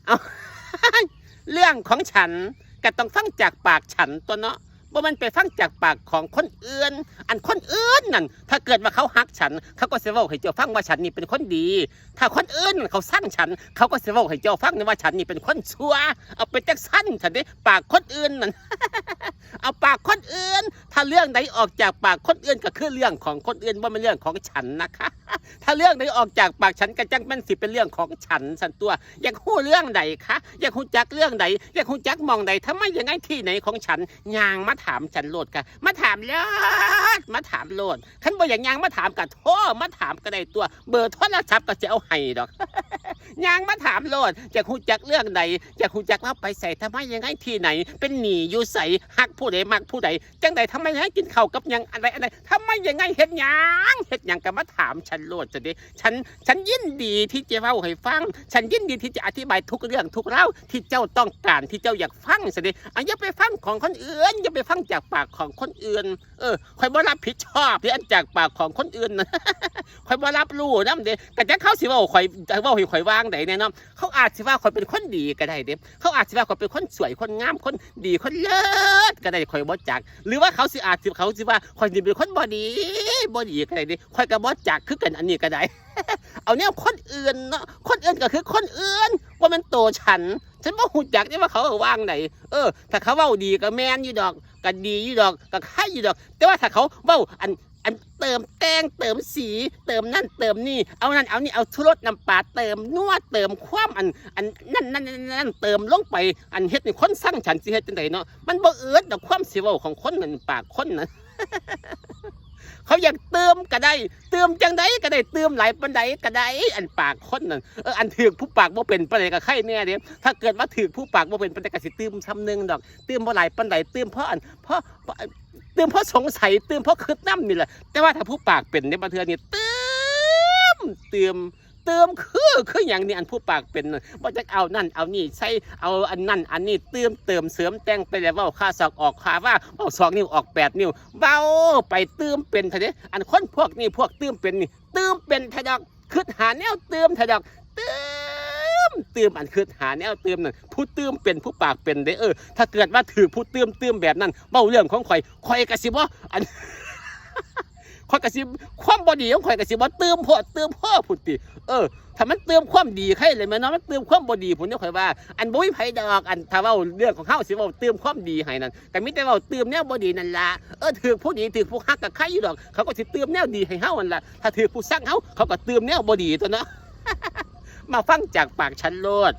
ເອົາ ເລື່ອງຂອງສັນກໍຕ້ອງຟັງຈາກປາກສັນຕົ໋ວເນາະ, ບໍ່ແມ່ນໄປຟັງຈາກປາກຂອງຄົນອື່ນ. ອັນຄົນອື່ນນັ້ນ ຖ້າເກີດວ່າເຂົາຮັກສັນ ເຂົາກໍຊິເວົ້າໃຫ້ເຈົ້າຟັງວ່າສັນນີ້ເປັນຄົນດີ. ຖ້າຄົນອື່ນນັ້ນເຂົາຊັງສັນ ເຂົາກໍຊິເວົ້າໃຫ້ເຈົ້າຟັງວ່າສັນນີ້ເປັນຄົນຊົ່ວ. ເອົາ ເປັນຈັ່ງຊັ້ນຊັ້ນເດ້ ປາກຄົນອື່ນນັ້ນ ເອົາ ປາກຄົນອື່ນ. ຖ້າເລື່ອງໃດອອກຈາກປາກຄົນອື່ນ ກໍຄືເລື່ອງຂອງຄົນອື່ນ ບໍ່ແມ່ນເລື່ອງຂອງສັນນະຄະ. ຖ້າເລື່ອງໃດອອກຈາກປາກສັນ ກໍຈັ່ງແມ່ນຊິເປັນເລື່ອງຂອງສັນຊັ້ນຕົ�ວ�ວ. ຢາກຮູ້ເລື່ອງໃດຄະ? ຢາກຮູ້ຈັກເລື່ອງໃດ? ຢາກຮູ້ຈັກໝ່ອງໃດ? ທຳໄມ ຍັງໄງ? ທີ່ໄຫນຂອງສັນ? ຍ່າງມາຖາມສັນໂລດກະ ມາຖາມໂລດ ມາຖາມໂລດ. ຄັນບໍ່ຢາກຍ່າງມາຖາມ ກະໂທມາຖາມກໍໄດ້ຕົ໋ວ. ເບີໂທລະສັບກໍຊິເອົາໃຫ້ດອກ ຍ່າງມາຖາມໂລດ. ຢາກຮູ້ຈັກເລື່ອງໃດ? ຢາກຮູ້ຈັກວ່າໄປໃສ? ທຳໄມ ຍັງໄງ? ທີ່ໄຫນ? ເປັນໜີ້ຢູ່ໃສ? ຮັກຜູ້ໃດ? ມັກຜູ້ໃດ? ຈັ່ງໃດ? ທຳໄມ ຍັງໄງ? ກິນເຂົ້າກັບຫຍັງ? ອັນໃດ ອັນໃດ? ທຳໄມ ຍັງໄງ? ເຮັດຫຍັງ? ເຮັດຫຍັງກໍມາຖາມສັນໂລດຊະເດ. ສັນ ສັນຍິນດີທີ່ຈະເວົ້າໃຫ້ຟັງ, ສັນຍິນດີທີ່ຈະອະທິບາຍທຸກເລື່ອງທຸກລາວທີ່ເຈົ້າຕ້ອງການ ທີ່ເຈົ້າຢາກຟັງຊະເດ. ອາ ຢ່າໄປຟັງຂອງຄົນອື່ນ, ຢ່າໄປຟັງຈາກປາກຂອງຄົນອື່ນ. ເອີ ຂ້ອຍບໍ່ຮັບຜິດຊອບເດ້ ອັນຈາກປາກຂອງຄົນອື່ນນະ ຂ້ອຍບໍ່ຮັບຮູ້ນຳເດ້. ກະຈັກເຂົາຊິເວົ້າຂ້ອຍ ເວົ້າໃຫ້ຂ້ອຍວ່າຈັ່ງໃດແດ່ເນາະ. ເຂົາອາດຊິວ່າຂ້ອຍເປັນຄົນດີກໍໄດ້ເດ້, ເຂົາອາດຊິວ່າຂ້ອຍເປັນຄົນສວຍ ຄົນງາມ ຄົນດີ ຄົນເລີດກໍໄດ້ ຂ້ອຍບໍ່ຈັກ. ຫຼືວ່າເຂົາຊິ ອາດຊິ ເຂົາຊິວ່າຂ້ອຍນີ້ເປັນຄົນບໍ່ດີ ບໍ່ດີກໍໄດ້ເດ້, ຂ້ອຍກໍບໍ່ຈັກຄືກັນ ອັນນີ້ກໍໄດ້. ເອົາແນວຄົນອື່ນເນາະ, ຄົນອື່ນກໍຄືຄົນອື່ນ ບໍ່ແມ່ນໂຕສັນ. ສັນບໍ່ຮູ້ຈັກເດ້ວ່າເຂົາເວົ້າວ່າຈັ່ງໃດ. ເອີ ຖ້າເຂົາເວົ້າດີກໍແມ່ນຢູ່ດອກ, ກໍດີຢູ່ດອກ, ກໍໄຄຢູ່ດອກ. ແຕ່ວ່າຖ້າເຂົາເວົ້າອັນ ອັນເຕີມແຕ່ງ ເຕີມສີ ເຕີມນັ້ນເຕີມນີ້ ເອົານັ້ນເອົານີ້ ເອົາຊູລົດນ້ຳປາ ເຕີມນົວ ເຕີມຄວາມອັນ ອັນນັ້ນ ນັ້ນ ນັ້ນ ນັ້ນ ເຕີມລົງໄປ ອັນເຮັດໃຫ້ຄົນຊັງສັນ ຊິເຮັດຈັ່ງໃດເນາະ? ມັນບໍ່ອຶດດອກ ຄວາມຊິເວົ້າຂອງຄົນນັ້ນ ປາກຄົນນັ້ນ. ເຂົາຢາກຕື່ມກໍໄດ້, ຕື່ມຈັ່ງໃດກໍໄດ້, ຕື່ມຫຼາຍປານໃດກໍໄດ້ ອັນປາກຄົນນັ້ນ. ເອີ ອັນຖືກຜູ້ປາກບໍ່ເປັນປານໃດກໍໄຄແດ່ເດ້. ຖ້າເກີດວ່າຖືກຜູ້ປາກບໍ່ເປັນປານໃດ ກໍຊິຕື່ມຊ່ຳໜຶ່ງດອກ, ຕື່ມບໍ່ຫຼາຍປານໃດ, ຕື່ມພໍອັນ ພໍ ຕື່ມພໍສົງໄສ, ຕື່ມພໍຄິດນຳນີ້ແຫຼະ. ແຕ່ວ່າຖ້າຜູ້ປາກເປັນເດ້ ບາງເທື່ອນີ້ຕື່ມ ຕື່ມ ຕື່ມຄື ຄືຫຍັງນີ້ ອັນຜູ້ປາກເປັນນັ້ນ ບໍ່ຈັກເອົານັ້ນເອົານີ້ໃສ່ ເອົາອັນນັ້ນອັນນີ້ຕື່ມ ເຕີມເສີມແຕ່ງໄປແລ້ວ ເວົ້າຄາສອກອອກຄາວາ ເວົ້າສອງນິ້ວອອກແປດນິ້ວ ເວົ້າໄປຕື່ມເປັນແທ້ເດ້. ອັນຄົນພວກນີ້ ພວກຕື່ມເປັນນີ້ ຕື່ມເປັນແທ້ດອກ. ຄິດຫາແນວຕື່ມແທ້ດອກ, ຕື່ມ ຕື່ມ ອັນຄິດຫາແນວຕື່ມນັ້ນ ຜູ້ຕື່ມເປັນ ຜູ້ປາກເປັນເດ້. ເອີ ຖ້າເກີດວ່າຖືກຜູ້ຕື່ມ ຕື່ມແບບນັ້ນ ເວົ້າເລື່ອງຂອງຂ້ອຍ ຂ້ອຍກໍຊິບໍ່ ອັນ ຂ້ອຍກໍຊິ ຄວາມບໍ່ດີຂອງຂ້ອຍກໍຊິບໍ່ຕື່ມໂພດ ຕື່ມໂພດພຸ້ນຕິ. ເອີ ຖ້າມັນຕື່ມຄວາມດີໃຄເລີຍແມ່ນເນາະ, ມັນຕື່ມຄວາມບໍ່ດີພຸ້ນເດ້ ຂ້ອຍວ່າ. ອັນບໍ່ມີໃຜດອກ ອັນຖ້າເວົ້າເລື່ອງຂອງເຮົາ ຊິເວົ້າຕື່ມຄວາມດີໃຫ້ນັ້ນ ກໍມີແຕ່ເວົ້າຕື່ມແນວບໍ່ດີນັ້ນລະ. ເອີ ຖືກຜູ້ດີ ຖືກຜູ້ຮັກກໍໄຄຢູ່ດອກ, ເຂົາກໍຊິຕື່ມແນວດີໃຫ້ເຮົາຫັ້ນລະ. ຖ້າຖືກຜູ້ຊັງເຮົາ ເຂົາກໍຕື່ມແນວບໍ່ດີຕົ໋ວເນາະ. ມາຟັງຈາກປາກສັນໂລດ.